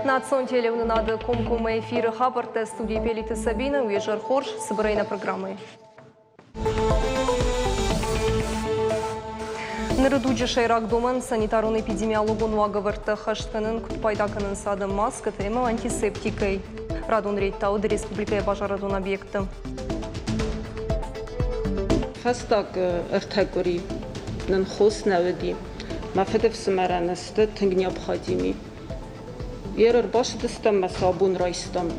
Национ телеуынынады комкоммӕ эфиры хабӕрттӕ студийы Пелиты Сабина, уе зӕр хорз, цыбырӕй нӕ программӕйы. Ныры дуджы сӕйраг домӕн санитарон-эпидемиологон уагӕвӕрдтӕ хӕст кӕнын, куыд пайда кӕнынц адӕм маскӕтӕ ӕмӕ антисептикӕй. Радон рейд та уыд республикӕйы базарадон объектты. Фӕстаг ӕртӕ къуыри нын хос нӕ уыди. Мӕ фыдыфсымӕрӕн сты тынг необходими. Ер ӕрбацыдыстӕм мӕ сӕ абон райстам.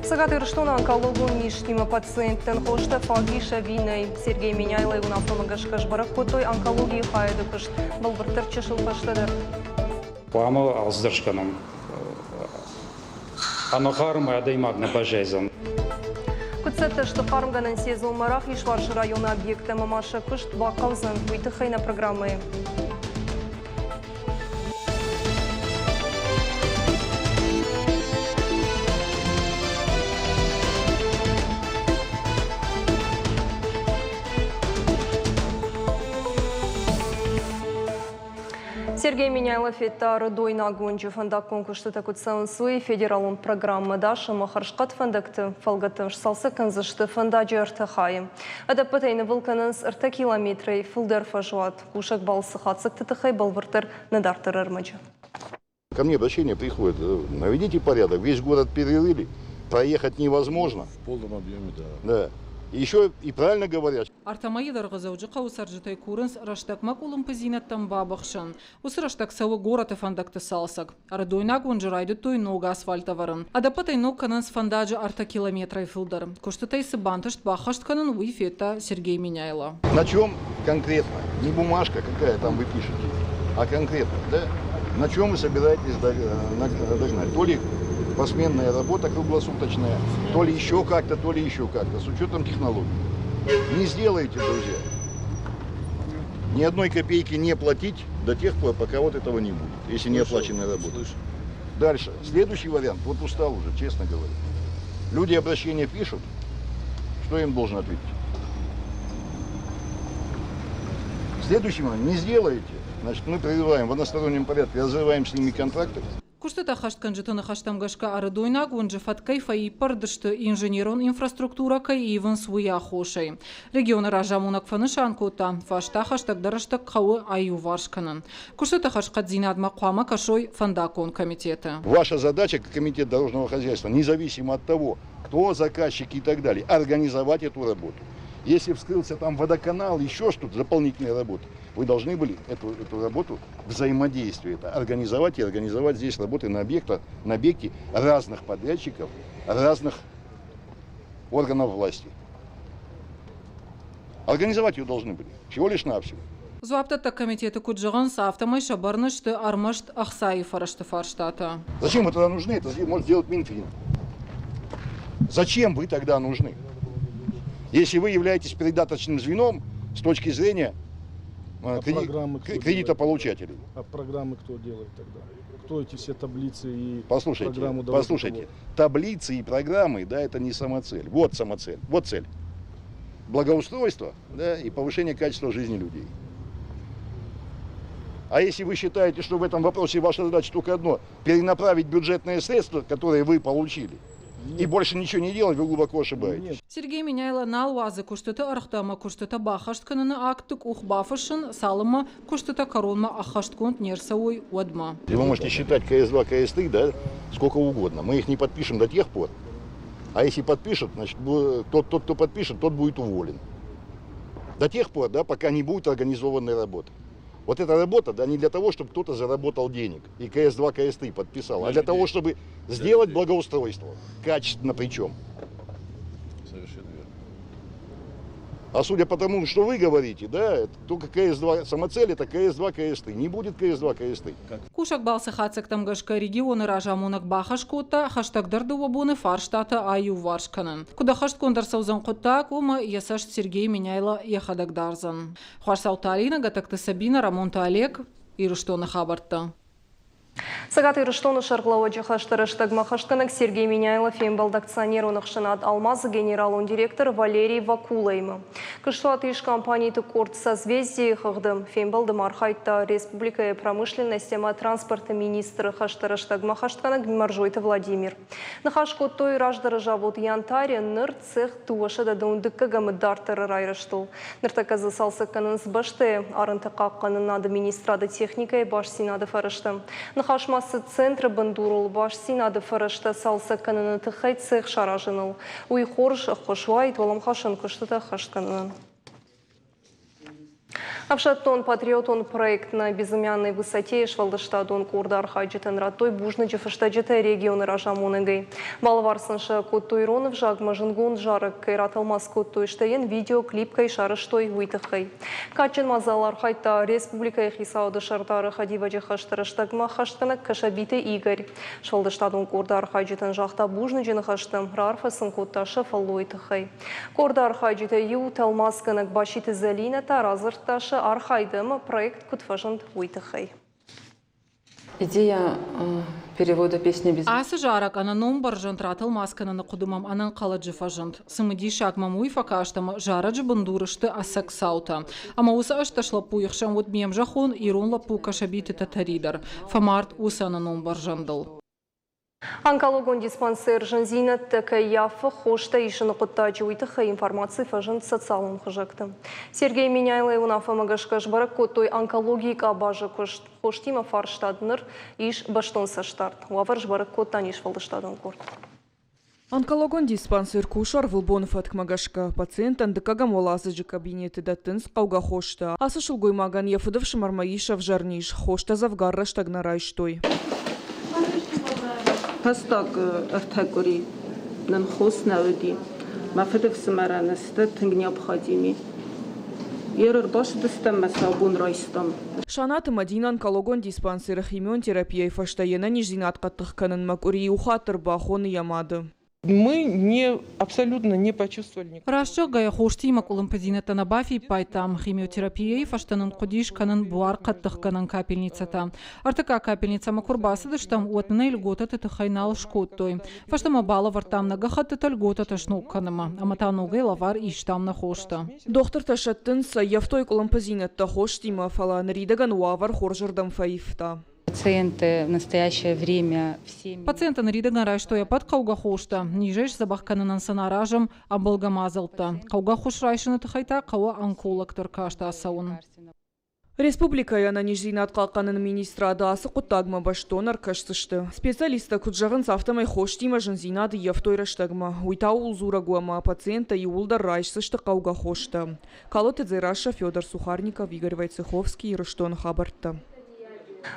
Цӕгат Ирыстоны онкологон низтимӕ пациенттӕн хостӕ фаг ис ӕви нӕй? Сергей Меняйлойы уынаффӕмӕ гӕсгӕ сбӕрӕг кодтой онкологийы хайады куыст, бӕлвырддӕр чысыл фӕстӕдӕр. Хъуамӕ алцыдӕр скӕнӕм. Ӕнӕхъармӕй адӕймаг нӕ баззайдзӕн. Куыд цӕттӕ сты хъармгӕнӕн сезонмӕ Рахизфарсы районы объекттӕ ӕмӕ ма сӕ куыст бахъӕудзӕн, уый тыххӕй нӕ программӕйы. Сергей Меняйло федта Рыдойнаг уынджы фӕндаггон куыстытӕ куыд цӕуынц, уый федералон программӕ дӕс ӕмӕ хӕрзхъӕд фӕндӕгты фӕлгӕты сцалцӕг кӕндзысты фӕндаджы ӕртӕ хайы. Ӕдӕппӕтӕй нывыл кӕнынц ӕртӕ километрӕй фылдӕр фӕзуат. Кусӕг балцы хатдзӕгты тыххӕй бӕлвырддӕр нӕ дарддӕр ӕрмӕджы. Ко мне обращение приходит, наведите порядок, весь город перерыли, проехать невозможно. В полном объеме, да. Да. Еще и правильно говорят. Ӕртӕ мӕйы дӕргъы Дзӕуджыхъӕуы цӕрджытӕй курынц рӕстӕгмӕ къуылымпыдзинӕдтӕм бабыхсын. Уыцы рӕстӕг цӕуы горӕты фӕндӕгты цалцӕг. Ӕрыдойнаг уынджы райдыдтой ног асфальт ӕвӕрын. Ӕдӕппӕтӕй ног кӕнынц фӕндаджы ӕртӕ километрӕй фылдӕр. Куыстытӕй цы бантыст баххӕст кӕнын, уый федта Сергей Меняйло. На чем конкретно? Не бумажка какая там вы пишете, а конкретно, да? На чем вы собираетесь догнать? То ли посменная работа круглосуточная, то ли еще как-то, то ли еще как-то, с учетом технологий. Не сделаете, друзья. Ни одной копейки не платить до тех пор, пока вот этого не будет, если не оплаченная работа. Слышу. Дальше. Следующий вариант. Вот устал уже, честно говоря. Люди обращения пишут, что я им должен ответить? Следующий момент. Не сделаете, значит, мы прерываем в одностороннем порядке, разрываем с ними контракты. Куыстытӕ хӕстгӕнджыты ныхӕстӕм гӕсгӕ Ӕрыдойнаг уынджы фӕткӕй фӕиппӕрд сты инженерон инфраструктурӕ кӕй ивынц, уый аххосӕй. Регионы разамонӕг фӕнысан кодта, фӕстӕ хӕстӕгдӕр рӕстӕг хъӕуы аиуварс кӕнын. Куыстыты хӕрзхъӕддзинадмӕ хъуамӕ кӕсой фӕндаггон комитеты. Ваша задача, как комитет дорожного хозяйства, независимо от того, кто заказчик и так далее, организовать эту работу. Если вскрылся там водоканал, еще что-то, дополнительные работы, вы должны были эту работу, взаимодействие это организовать и организовать здесь работы на объекте разных подрядчиков, разных органов власти. Организовать ее должны были, всего лишь навсего. Дзуапдӕттӕг комитеты куыд зӕгъынц, афтӕмӕй сӕ бӕрны сты ӕрмӕст ӕхцайы фӕрӕзты фарстатӕ. Зачем вы тогда нужны? Это может сделать Минфин. Зачем вы тогда нужны? Если вы являетесь передаточным звеном с точки зрения А программы кто кредитополучателей. А программы кто делает тогда? Кто эти все таблицы и Послушайте, программу послушайте, таблицы и программы, да, это не самоцель. Вот самоцель, вот цель. Благоустройство, да, и повышение качества жизни людей. А если вы считаете, что в этом вопросе ваша задача только одно – перенаправить бюджетные средства, которые вы получили, и больше ничего не делать, вы глубоко ошибаетесь. Нет. Сергей Меняйло нал уадзы куыстыты ӕргътӕ ӕмӕ куыстытӕ баххӕст кӕныны акты къух бафыссын, цалынмӕ куыстытӕ кӕронмӕ ӕххӕстгонд не рцӕуой, уӕдмӕ. Вы можете считать КС-2, КС-3, да, сколько угодно. Мы их не подпишем до тех пор. А если подпишут, значит, тот, кто подпишет, тот будет уволен. До тех пор, да, пока не будет организованной работы. Вот эта работа, да, не для того, чтобы кто-то заработал денег и КС-2, КС-3 подписал, а для того, чтобы сделать людей. благоустройство. Качественно причем. Совершенно верно. А судя по тому, что вы говорите, да, это только КС-2, самоцель это КС-2, КС-3. Не будет КС-2, КС-3. Кусӕг балцы хатдзӕгтӕм гӕсгӕ регионы разамонӕг бахӕс кодта хӕстӕгдӕр дыууӕ боны фарстатӕ аиуварс кӕнын. Куыд ӕххӕстгонд ӕрцӕудзӕн хъуыддаг, уымӕ йӕ цӕст Сергей Меняйло йӕхӕдӕг дардзӕн. Хуасауты Алинӕ, Гӕтӕгты Сабинӕ, Рӕмонты Олег, Ирыстоны хабӕрттӕ. Цӕгат Ирыстоны сӕргълӕууӕджы хӕсты рӕстӕгмӕ хӕстгӕнӕг Сергей Меняйло фембӕлд акционерон ӕхсӕнад «Алмаз»-ы генералон директор Валерий Вакулаимӕ. Куыстуат ис компаниты къорд «Созвездие»-йы хыгъды. Фембӕлды ма архайдта республикӕйы промышленность ӕмӕ транспорты министры хӕсты рӕстӕгмӕ хӕстгӕнӕг Мӕрзойты Владимир. Ныхас кодтой раздӕры завод «Янтарь», ныр цех 212 дарддӕры райрӕзтыл. Ныртӕккӕ дзы цалцӕг кӕнынц бӕстӕйы арӕнты хъахъхъӕнынады министрады техникӕйы бастдзинады фӕрӕзтӕ. Ныхас ма цыд центры бындурыл бастдзинады фӕрӕзтӕ цалцӕг кӕныны тыххӕй цех саразыныл. Уый хорз ӕххуыс уаид уӕлӕмхасӕн куыстытӕ ӕххӕст кӕнынӕн. Ӕфсӕддон-патриотон проект «На безымянной высоте» сфӕлдыстадон къорды архайджытӕн радтой бузныджы фыстӕджытӕ регионы разамонӕгӕй. Балӕвар сын сӕ кодтой ирон ӕвзагмӕ зындгонд зарӕг кӕй ратӕлмац кодтой, стӕй йын видеоклип кӕй сарӕзтой, уый тыххӕй. Кадджын мадзалы архайдта республикӕйы хицауады сӕрдары хӕдивӕджы хӕсты рӕстӕгмӕ хӕстгӕнӕг Кӕсӕбиты Игорь. Сфӕлдыстадон къорды архайджытӕн загъта бузныджы ныхӕстӕ, раарфӕ сын кодта сӕ фӕллойы тыххӕй. Къорды архайджытӕй иу тӕлмацгӕнӕг Баситы Зӕлинӕ та радзырдта сӕ архайды ӕмӕ проект куыд фӕзынд, уый тыххӕй. Идея перевода песни без Ацы зарӕг ӕнӕном бӕрзӕнд ратӕлмац кӕныны хъуыды мӕм ӕнӕнхъӕлӕджы фӕзынд. Цымыдисаг мӕм уый фӕкаст, ӕмӕ зарӕджы бындур сты ӕцӕг цаутӕ. Ӕмӕ уыцы 18 лӕппуйы хсӕн уыд ме мзӕххон ирон лӕппу Кӕсӕбиты Тӕтӕри дӕр. Фӕмард уыцы ӕнӕном бӕрзӕндыл. Онкологон диспансер зындзинӕдтӕ кӕй ййафы хостӕ исыны хъуыддаджы, уый тыххӕй информаци фӕзынд социалон хызӕгты. Сергей Меняйлойы уынаффӕмӕ гӕсгӕ сбӕрӕг кодтой онкологийы къабазы куыст. Хостимӕ фарстад ныр ис бӕстон цӕстдард. Уавӕр сбӕрӕг кодта не сфӕлдыстадон къорд. Онкологон диспансер кусы ӕрвылбоны фӕткмӕ гӕсгӕ. Пациенттӕн дыккӕгӕм уӕладзыджы кабинеты дӕттынц хъӕугӕ хостӕ. Ацы сылгоймагӕн йӕ фыдыфсымӕрмӕ ис ӕвзӕр низ, хостӕ дзӕвгар рӕстӕг нӕ райстой. Фӕстаг ӕртӕ къуыри нын хос нӕ уыди. Мӕ фыдыфсымӕрӕн сты тынг необходими. Ер ӕрбацыдыстӕм мӕ сӕ абон райстам. Санаты Мадинӕ онкологон диспансеры химион терапияйы фӕстӕ йе нӕниздзинад хъӕддых кӕнынмӕ къуыри иу хатт ӕрбахоны йӕ мады. Мы не, абсолютно не почувствовали. Раст зӕгъгӕйӕ, хостимӕ къуылымпыдзинӕдтӕ нӕ бафиппайдтам. Химиотерапияйы фӕстӕ нын хъуыдис кӕнын буар хъӕддыхгӕнӕн капельницӕтӕ. Ӕртыккаг капельницӕмӕ куы рбацыдыстӕм, уӕд нын ӕй льготӕты тыххӕй нал скодтой. Фӕстӕмӕ балӕвӕрдтам нӕ гӕххӕттытӕ льготӕтӕ сног кӕнынмӕ, ӕмӕ та ногӕй лӕвар истам нӕ хостӕ. Дохтыртӕ сӕттынц, ӕййӕфтой къуылымпыдзинӕдтӕ хостимӕ, фӕлӕ ныридӕгӕн уавӕр хорзырдӕм фӕивта. Пациенты в настоящее время все... Пациенттӕ ныридӕгӕн райстой ӕппӕт хъӕугӕ хостӕ. Низӕй сдзӕбӕх кӕнынӕн сын аразӕм ӕмбӕлгӕ мадзӕлттӕ. Хъӕугӕ ӕххуыс райсыны тыххӕй та хъӕуы онкологты ӕркаст ацӕуын. Республикӕйы ӕнӕниздзинад хъахъхъӕныны министрады ацы хъуыддагмӕ бӕстон ӕркӕсдзысты. Специалисттӕ куыд зӕгъынц, афтӕмӕй хостимӕ зындзинад ӕййӕфтой рӕстӕгмӕ. Уый та ууыл дзурӕг у, ӕмӕ пациенттӕ иууылдӕр райсдзысты хъӕугӕ хостӕ. Калоты Дзерассӕ, Федор Сухарников, Игорь Войцеховский, Ирыстоны хабӕрттӕ.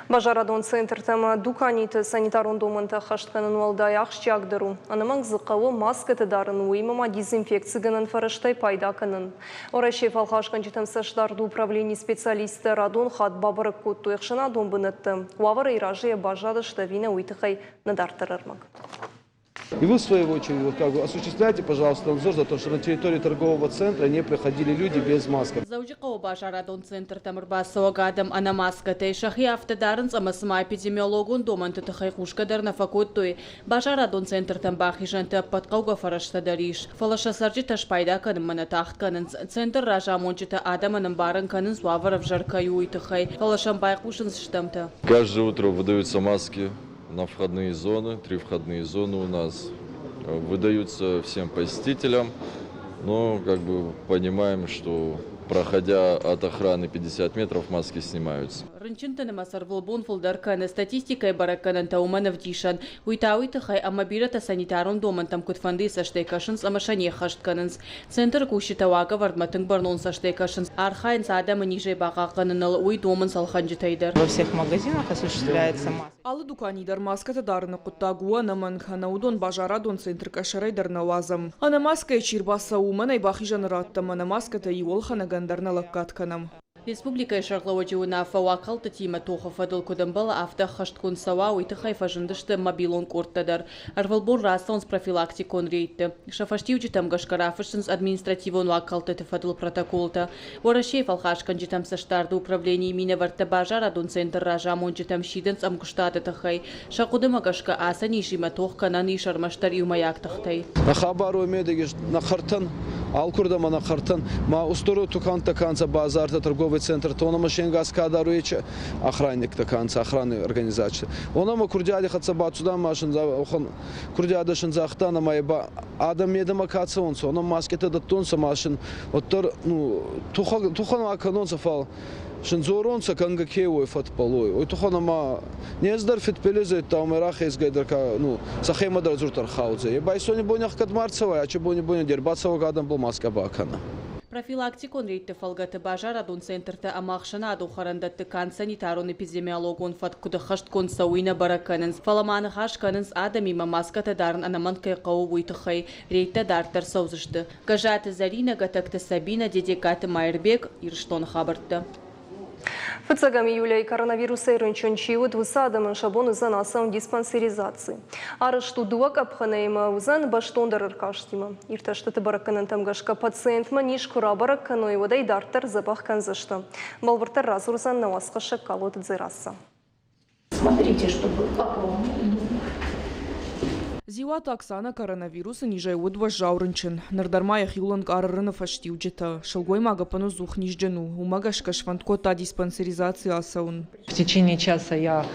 Базарадон центртӕ ӕмӕ дуканиты санитарон домӕнтӕ ӕххӕст кӕнын уӕлдай ахсджиагдӕр у. Ӕнӕмӕнг дзы хъӕуы маскӕтӕ дарын, уыимӕ ма дезинфекцигӕнӕн фӕрӕзтӕй пайда кӕнын. Уӕрӕсейы фӕлхасгӕнджытӕм цӕстдарды управленийы специалисттӕ радон хатт бабӕрӕг кодтой ӕхсӕнадон бынӕттӕ. Уавӕрӕй разыйӕ баззадысты ӕви нӕ, уый тыххӕй нӕ дарддӕр ӕрмӕг. И вы, в свою очередь, вот как бы осуществляйте, пожалуйста, надзор за то, чтобы на территории торгового центра не приходили люди без маски. Дзӕуджыхъӕуы базарадон центртӕм ӕрбацӕуӕг адӕм ӕнӕ маскӕтӕй сӕхи афтӕ дарынц, ӕмӕ цыма эпидемиологон домӕнты тыххӕй хъусгӕ дӕр нӕ фӕкодтой. Базарадон центртӕм бахизӕнты ӕппӕт хъӕугӕ фӕрӕзтӕ дӕр ис, фӕлӕ сӕ цӕрджытӕ спайда кӕнынмӕ нӕ тагъд кӕнынц. Центры разамонджытӕ адӕмӕн ӕмбарын кӕнынц, уавӕр ӕвзӕр кӕй у, уый тыххӕй, фӕлӕ сӕм байхъусынц стӕмтӕ. Каждое утро выдаются маски на входные зоны, три входные зоны у нас выдаются всем посетителям, но как бы понимаем, что проходя от охраны 50 метров, маски снимаются. Рынчынты нымӕц ӕрвылбон фылдӕр кӕны, статистикӕйы бӕрӕггӕнӕнтӕ уымӕн ӕвдисӕн. Уый та уый тыххӕй, ӕмӕ бирӕтӕ санитарон домӕнтӕм куыдфӕндыйы цӕстӕй кӕсынц ӕмӕ сӕ не ххӕст кӕнынц. Центры кусджытӕ уагӕвӕрдмӕ тынг бӕрнон цӕстӕй кӕсынц, архайынц адӕмы низӕй бахъахъхъӕныныл, уый домынц ӕлхӕнджытӕй дӕр. Во всех магазинах осуществляется Алы дукани дӕр маскӕтӕ дарыны хъуыддаг у ӕнӕмӕнг, ӕнӕ уыдон базарадон центры къӕсӕрӕй дӕр нӕ уадзӕм. Ӕнӕ маскӕйы чи рбацӕуы, уымӕн ӕй бахизӕны раттӕм, ӕнӕ маскӕтӕ иу ӕлхӕнӕгӕн дӕр нӕ лӕггад кӕнӕм. Республикӕйы сӕргълӕууӕджы уынаффӕ уагхӕлдтытимӕ тохы фӕдыл куыд ӕмбӕлы, афтӕ ӕххӕстгонд цӕуа, уый тыххӕй фӕзындысты мобилон къордтӕ дӕр. Ӕрвылбон рацӕуынц профилактикон рейдты. Сӕ фӕстиуджытӕм гӕсгӕ рафыссынц административон уагхӕлдтыты фӕдыл протоколтӕ. Уӕрӕсейы фӕлхасгӕнджытӕм цӕстдарды управленийы минӕвӕрттӕ базарадон центры разамонджытӕм сидынц ӕмгуыстады тыххӕй. Сӕ хъуыдымӕ гӕсгӕ ацы низимӕ тох кӕнӕн ис ӕрмӕстдӕр иумӕйаг тыхтӕй. Нӕ хабар уой медӕги нӕ хъӕртӕн, алкурдӕмӕ нӕ хъӕртӕн, ма устур тукӕнттӕ ка нцӕ, базартӕ, торговый центртӕ, уонӕмӕ се нгас ка даруй, охранниктӕ ка нцӕ, охранный организаци. Уонӕмӕ курдиади хӕццӕ бацудан ма син курдиадӕ син загътан ӕма ба адӕм медӕмӕ ка цӕунцӕ, уонӕн маскитӕ дӕттунцӕ ма син уӕддӕр ну, тухӕн ма кӕнонцӕ, фал син дзоронцӕ, кӕнгӕ ке уой фӕдбӕл уой. Уой туххӕн ӕма нез дӕр фидбилизӕй ӕмӕ рахезгӕй дӕр ка, ну, сӕхемӕ дӕр дзурд ӕрхаудзӕй. Е байсони бони ӕхгӕд ма ӕрцӕуай, ачи бони бони дӕр бацӕуӕг адӕмбӕл маскӕ бакӕнӕ. Профилактикон рейдты фӕлгӕты базарадон центртӕ ӕмӕ ӕхсӕнадон хӕрӕндӕтты канд санитарон-эпидемиологон фӕтк куыд ӕххӕстгонд цӕуы, уый нӕ бӕрӕг кӕнынц, фӕлӕ ма ныхас кӕнынц адӕмимӕ маскӕтӕ дарын ӕнӕмӕнг кӕй хъӕуы, уый тыххӕй. Рейдтӕ дарддӕр цӕудзысты. Гӕззаты Зӕринӕ, Гӕтӕгты Сабинӕ, Дедегкаты Майырбег, Ирыстоны хабӕрттӕ. Фыццӕгӕм июлӕй коронавирусӕй рынчын чи уыд, уыцы адӕмӕн сӕ бон уыдзӕн ацӕуын диспансеризаци. Арӕзт у дыууӕ къӕпхӕнӕй ӕмӕ уыдзӕн бӕстондӕр ӕркастимӕ. Иртӕстыты бӕрӕггӕнӕнтӕм гӕсгӕ пациентмӕ низ куы рабӕрӕг кӕной, уӕд ӕй дарддӕр дзӕбӕх кӕндзысты. Бӕлвырддӕр радзурдзӕн нӕ уацхӕссӕг Калоты Дзерассӕ. Смотрите, чтобы попробовать. Дзиуаты Оксана коронавирусы низӕй уыд уӕззау рынчын. Ныр дӕр ма йӕхиуыл ӕнкъары рыны фӕстиуджытӕ. Сылгоймаг ӕппынӕдзух низджын у, уымӕ гӕсгӕ сфӕнд кодта диспансеризаци ацӕуын. В течение часа я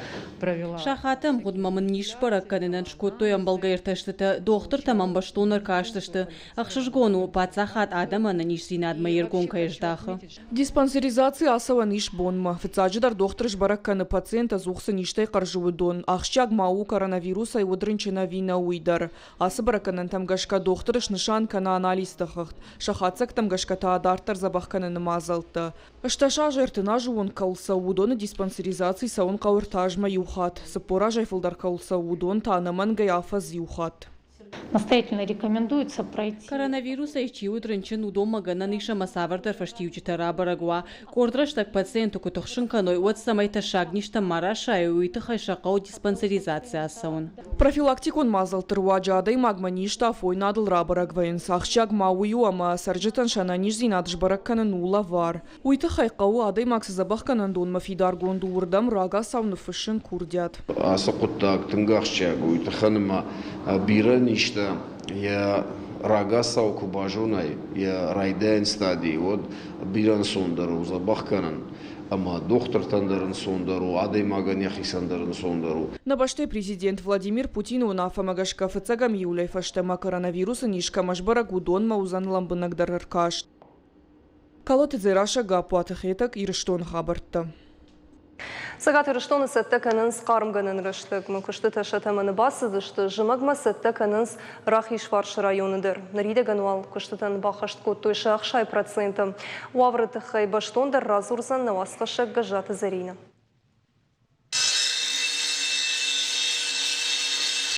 провела. Сахаты ӕмгъуыдмӕ мын низ сбӕрӕг кӕнынӕн скодтой ӕмбӕлгӕ иртӕстытӕ. Дохтыртӕ мӕм бӕстон ӕркастысты. Ӕхсызгон у, паддзахад адӕмы ӕнӕниздзинадмӕ йе ргом кӕй здахы. Диспансеризаци ацӕуӕн ис бонмӕ. Фыццаджыдӕр дохтыр сбӕрӕг кӕны, пациент ӕдзух цы низтӕй хъӕрзы, уыдон. Ахсджиаг ма у, коронавирусӕй уыд рынчын ӕви нӕ, уый дӕр. Ацы бӕрӕггӕнӕнтӕм гӕсгӕ дохтыр снысан кӕны анализты хыгъд. Сӕ хатдзӕгтӕм гӕсгӕ та дарддӕр дзӕбӕх кӕныны мадзӕлттӕ. 18 азы 30 азы онг кӕуыл цӕуы, уыдоны диспансеризаци цӕуын хъӕуы ӕртӕ азмӕ иу хатт. 40 азӕй фылдӕр кӕуыл цӕуы, уыдон та ӕнӕмӕнгӕй афӕдз иу хатт. Настоятельно рекомендуется пройти. Коронавирусӕй чи уыд рынчын, уыдонмӕ гӕнӕн ис ӕмӕ цавӕрдӕр фӕстиуджытӕ рабӕрӕг уа. Къорд рӕстӕг пациенты куы тыхсын кӕной, уӕд цӕмӕй тӕссаг низтӕм ма расайой, уый тыххӕй сӕ хъӕуы диспансеризаци ацӕуын. Профилактикон мадзӕлтты руаджы адӕймагмӕ низтӕ афойнадыл рабӕрӕг вӕййынц. Ахсджиаг ма уый у, ӕмӕ цӕрджытӕн сӕ ӕнӕниздзинад сбӕрӕг кӕнын у лӕвар. Уый тыххӕй хъӕуы, адӕймаг цы дзӕбӕхгӕнӕндонмӕ фидаргонд у, уырдӕм рагацау ныффыссын курдиат. Ацы хъуыддаг тынг ахсджиаг у, уый тыххӕн ӕмӕ бирӕ низтӕ йӕ рагацау куы базонай, йӕ райдайӕн стадийы, уӕд бирӕ ӕнцондӕр у дзӕбӕх кӕнын ӕмӕ дохтыртӕн дӕр ӕнцондӕр у, адӕймагӕн йӕхицӕн дӕр ӕнцондӕр у. Нӕ бӕстӕйы президент Владимир Путины уынаффӕмӕ гӕсгӕ фыццӕгӕм июлӕй фӕстӕмӕ коронавирусы низ кӕмӕ сбӕрӕг, уыдонмӕ уыдзӕн лӕмбынӕгдӕр ӕркаст. Калоты Дзерассӕ, Гаппуаты Хетӕг, Ирыстоны хабӕрттӕ. Цӕгат Ирыстоны цӕттӕ кӕнынц хъармгӕнӕн рӕстӕгмӕ. Куыстытӕ сӕ тӕмӕны бацыдысты, зымӕгмӕ цӕттӕ кӕнынц Рахизфарсы районы дӕр. Ныридӕгӕн уал куыстытӕн баххӕст кодтой сӕ 60%. Уавӕры тыххӕй бӕстондӕр радзурдзӕн нӕ уацхӕссӕг Гӕззаты Зӕринӕ.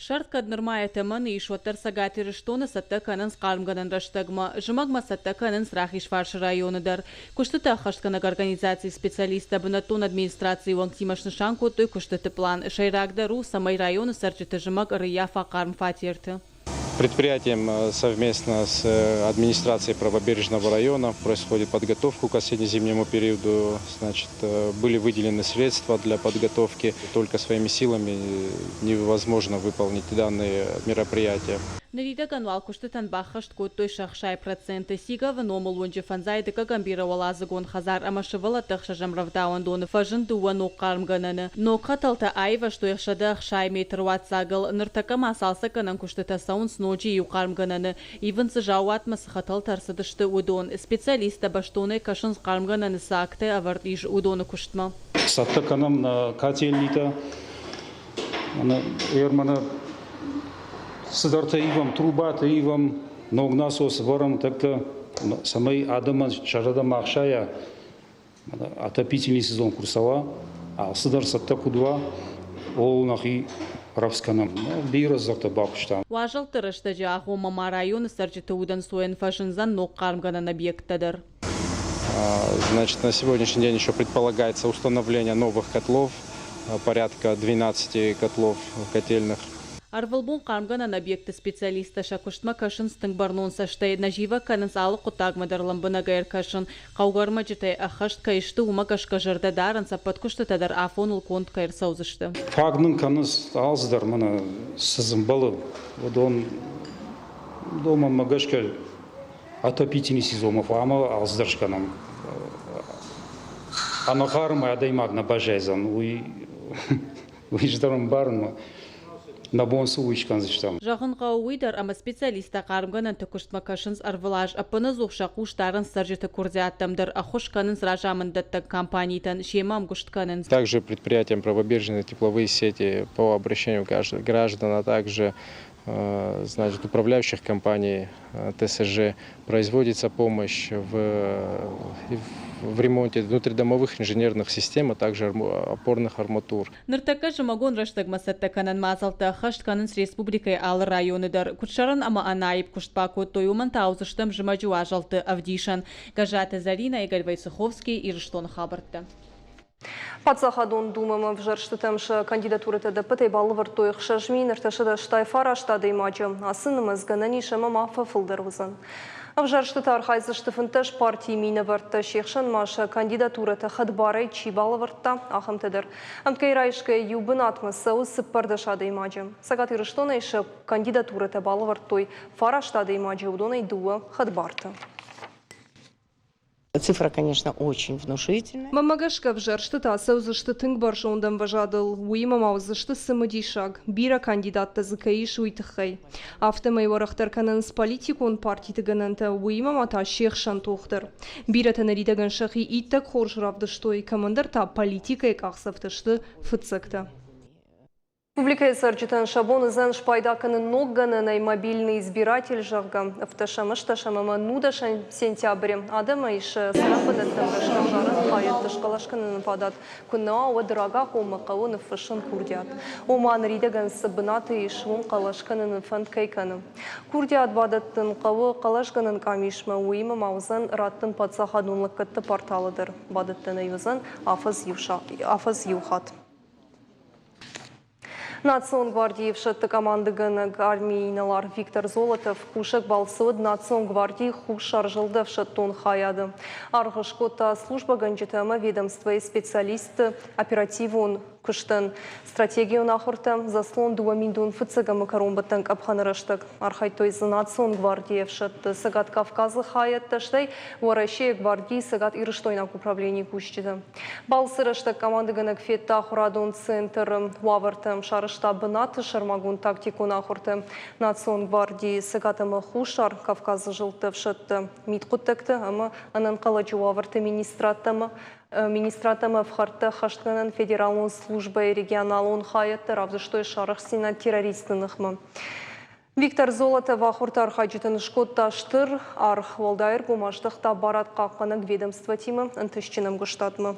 Сӕрд кӕд нырма йӕ тӕмӕны ис, уӕддӕр Цӕгат Ирыстоны цӕттӕ кӕнынц хъармгӕнӕн рӕстӕгмӕ. Зымӕгмӕ цӕттӕ кӕнынц Рахизфарсы районы дӕр. Куыстытӕ ӕххӕстгӕнӕг организацийы специалисттӕ бынӕттон администрацийы уӕнгтимӕ снысан кодтой куыстыты пълан. Сӕйрагдӕр у, цӕмӕй районы цӕрджыты зымӕг ӕрыййафа хъарм фатерты. Предприятием совместно с администрацией правобережного района происходит подготовку к осенне-зимнему периоду. Значит, были выделены средства для подготовки. Только своими силами невозможно выполнить данные мероприятия. Ныридӕгӕн уал куыстытӕн баххӕст кодтой сӕ 60%. Сиговы номыл уынджы фӕндзай дыккӕгӕм бирӕуӕладзыгон хӕдзар ӕмӕ сывӕллӕтты ӕхсӕзӕм рӕвдауӕндоны фӕзынд дыууӕ ног хъармгӕнӕны. Ног хӕтӕлтӕ аивӕзтой 160 метры уадздзагыл. Ныртӕккӕ ма цалцӕггӕнӕн куыстытӕ цӕуынц ноджы иу хъармгӕнӕны. Ивынц дзы заууатмӕ цы хӕтӕлтӕ ӕрцыдысты, уыдон. Специалисттӕ бӕстонӕй кӕсынц хъармгӕнӕны цы агтӕ ӕвӕрд ис, уыдоны куыстмӕ. Цӕттӕ кӕнӕм нӕ котельнитӕ. Мӕнӕ цыдӕртӕ ивӕм, трубатӕ ивӕм, ног насос ӕвӕрӕм тӕккӕ, цӕмӕй адӕмӕн сӕ зӕрдӕ ма ӕхсайа, отопительный сезон куы рцӕуа, алцыдӕр цӕттӕ куыд уа, ууыл нӕхи рӕвдз кӕнӕм. Бирӕ дзырдтӕ бакуыстам. Уазӕлтты рӕстӕджы агъоммӕ ма районы цӕрджыты удӕнцойӕн фӕзындзӕн ног хъармгӕнӕн объекттӕ дӕр. Значит, на сегодняшний день еще предполагается установление новых котлов, порядка 12 котлов котельных. Ӕрвылбон хъармгӕнӕн объектты специалисттӕ сӕ куыстмӕ кӕсынц тынг бӕрнон цӕстӕй, нӕ зивӕг кӕнынц алы хъуыддагмӕ дӕр лӕмбынӕгӕй ӕркӕсын. Хъӕугӕ ӕрмӕджытӕй ӕххӕст кӕй сты, уымӕ гӕсгӕ зӕрдӕ дарынц, ӕппӕт куыстытӕ дӕр афоныл конд кӕй ӕрцӕудзысты. Фаг нын кӕнынц алцыдӕр, мӕнӕ цы дзы мбӕлы, уыдон домӕнмӕ гӕсгӕ отопительный сезонмӕ хъуамӕ алцыдӕр скӕнӕм. Ӕнӕхъармӕй адӕймаг нӕ баззайдзӕн, уый уый ӕз дӕр ӕмбарын, нӕ бон цы у, уый скӕндзыстӕм. Зӕгъын хъӕуы уый дӕр, ӕмӕ специалисттӕ хъармгӕнӕнты куыстмӕ кӕсынц ӕрвылаз, ӕппынӕдзух сӕ хъус дарынц цӕрджыты куырдиӕттӕм дӕр, ӕххуыс кӕнынц разамынддӕттӕг компанитӕн, семӕ ӕмгуыст кӕнынц. Также предприятиям правобережные тепловые сети по обращению граждан, а также значит, управляющих компаний ТСЖ производится помощь в ремонте внутридомовых инженерных систем, а также опорных арматур. Ныртӕккӕ зымӕгон рӕстӕгмӕ цӕттӕ кӕнӕн мадзӕлттӕ ӕххӕст кӕнынц республикӕйы алы районы дӕр. Куыд сӕрӕн ӕмӕ ӕнаипп куыст бакодтой, уымӕн та уыдзыстӕм зымӕджы уазӕлтты ӕвдисӕн. Гӕззаты Зӕринӕ, Игорь Войцеховский, Ирыстоны хабӕрттӕ. Паддзахадон Думӕмӕ ӕвзӕрстытӕм сӕ кандидатурӕтӕ ӕдӕппӕтӕй балӕвӕрдтой 6389 адӕймаджы. Ацы нымӕц гӕнӕн ис ӕмӕ ма фӕфылдӕр уыдзӕн. Ӕвзӕрстыты архайдзысты 15 партийы минӕвӕрттӕ, се хсӕн ма сӕ кандидатурӕтӕ хӕдбарӕй чи балӕвӕрдта, ахӕмтӕ дӕр. Ӕмткӕй райсгӕ иу бынатмӕ цӕуы 14 адӕймаджы. Цӕгат Ирыстонӕй сӕ кандидатурӕтӕ балӕвӕрдтой фараст адӕймаджы, уыдонӕй дыууӕ хӕдбарты. Цифра, конечно, очень внушительная. Мӕнмӕ гӕсгӕ ӕвзӕрстытӕ ацӕудзысты тынг бӕрзонд ӕмвӕзадыл, уыимӕ ма уыдзысты цымыдисаг, бирӕ кандидаттӕ дзы кӕй ис, уый тыххӕй. Афтӕмӕй уӕрӕхдӕр кӕнынц политикон партиты гӕнӕнтӕ, уыимӕ ма та се хсӕн тох дӕр. Бирӕтӕ ныридӕгӕн сӕхи иттӕг хорз равдыстой, кӕмӕндӕр та политикӕйы къахдзӕфтӕ сты фыццӕгтӕ. Республикӕйы цӕрджытӕн сӕ бон уыдзӕн спайда кӕнын ног гӕнӕнӕй мобильный избиратель, зӕгъгӕ, ӕвддӕсӕм, ӕстдӕсӕм ӕмӕ нудӕсӕм сентябры адӕмӕй сӕ цӕрӕнбынӕттӕм гӕсгӕ ӕвзарӕн хайӕдты схъӕлӕс кӕныны фадат куы нӕ уа, уӕд рагагъоммӕ хъӕуы ныффыссын курдиат. Ома, ныридӕгӕн цы бынаты ис, уым хъӕлӕс кӕныны фӕнд кӕй кӕны. Курдиат бадӕттын хъӕуы хъӕлӕсгӕнӕн къамисмӕ, уыимӕ ма уыдзӕн раттын паддзахадон лӕггӕдты порталы дӕр. Бадӕттӕн ӕй уыдзӕн афӕдз иу хатт. Национ гвардийы ӕфсӕдты командыгӕнӕг армийы инӕлар Виктор Золотов кусӕг балцы уыд Национ гвардийы Хуссар зылды ӕфсӕддон хайады. Аргъ скодта службӕгӕнджытӕ ӕмӕ ведомствойы специалистты оперативон куыстӕн. Стратегион ахуыртӕ Заслон 2000 фыццӕгӕмы кӕронбӕттӕн къӕпхӕны рӕстӕг архайдтой дзы Национ гвардийы ӕфсӕдты Цӕгат Кавказы хайӕдтӕ, стӕй Уӕрӕсейы гвардийы Цӕгат Ирыстойнаг управленийы кусджытӕ. Балцы рӕстӕг командыгӕнӕг федта ахуырадон центры уавӕртӕ, сарӕзта бынаты сӕрмагонд тактикон ахуыртӕ Национ гвардийы Цӕгат ӕмӕ Хуссар Кавказы зылдты ӕфсӕдты мидхъуыддӕгты ӕмӕ ӕнӕнхъӕлӕджы уавӕрты министрадтӕ ӕмӕ министрад ӕмӕ ӕфхӕрдтӕ ӕххӕстгӕнӕн федералон службӕйы регионалон хайӕдтӕ равдыстой сарӕхстдзинад террористты ныхмӕ. Виктор Золотов ахуырты архайджытӕн скодта стыр аргъ, уӕлдай ӕргом аздӕхта барадхъахъхъӕнӕг ведомствотимӕ ӕнтыстджын ӕмгуыстадмӕ.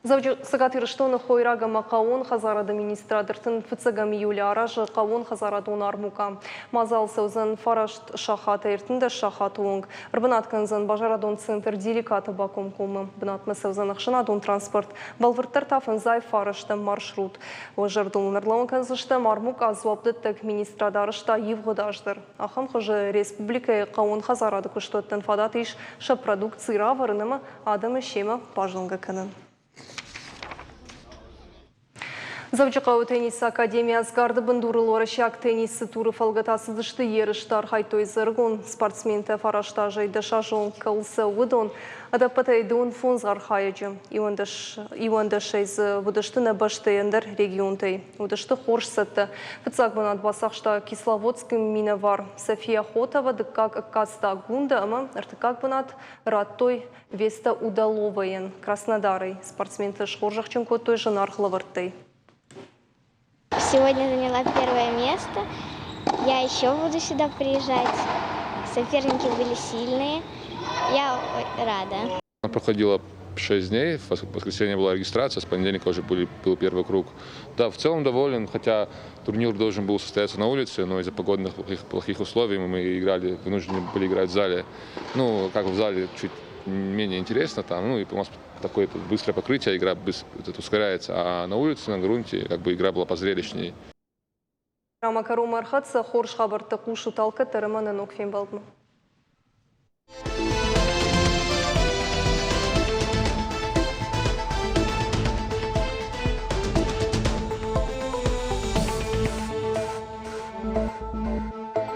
Цӕгат Ирыстоны хойраг ӕмӕ хъӕууон хӕдзарады министрад 35 июлы аразы хъӕууон хӕдзарадон армукъа. Мадзал цӕудзӕн фараст сахатӕй 13 сахаты онг. Ӕрбынат кӕндзӕн базарадон центр Деликаты бакомкоммӕ. Бынатмӕ цӕудзӕн ӕхсӕнадон транспорт, бӕлвырддӕр та фӕндзай фарӕстӕм маршрут. Уӕ зӕрдыл ын ӕрлӕууын кӕндзыстӕм, армукъа дзуапдӕттӕг министрад арӕзта ивгъуыд аз дӕр. Ахӕм хуызы республикӕйы хъӕууон хӕдзарады куыстуӕттӕн фадат ис сӕ продукци равӕрын ӕмӕ адӕмы семӕ базонгӕ кӕнын. Дзӕуджыхъӕуы теннисы академийы Асгарды бындурыл уӕрӕсейаг теннисы туры фӕлгӕты ацыдысты ерысты. Архайдтой дзы ӕрыгон спортсментӕ фараст азӕй 10 азы онг кӕуыл цӕуы, уыдон. Ӕдӕппӕтӕй дыууын фондз архайӕджы. Иуӕндӕсӕй дзы уыдысты нӕ бӕстӕйы ӕндӕр регионтӕй. Уыдысты хорз цӕттӕ. Фыццаг бынат бацахста Кисловодскы минӕвар София Хотова, дыккаг Ӕгкацты Агунда ӕмӕ ӕртыккаг бынат радтой Веста Удаловайӕн Краснодарӕй. Спортсменты схорзӕхджын кодтой зынаргъ лӕвӕрттӕй. Сегодня заняла первое место. Я еще буду сюда приезжать. Соперники были сильные. Я рада. Она проходила 6 дней. В воскресенье была регистрация, с понедельника уже был первый круг. Да, в целом доволен, хотя турнир должен был состояться на улице, но из-за погодных плохих условий мы играли, вынуждены были играть в зале. Ну, как в зале чуть менее интересно там, ну и у нас такое быстрое покрытие, игра быстро ускоряется, а на улице, на грунте, как бы игра была позрелищнее. Ӕмӕ кӕронмӕ ӕрхӕццӕ хорз хабӕрттӕ хъусут алкӕддӕр ӕмӕ нӕ ног фембӕлдмӕ.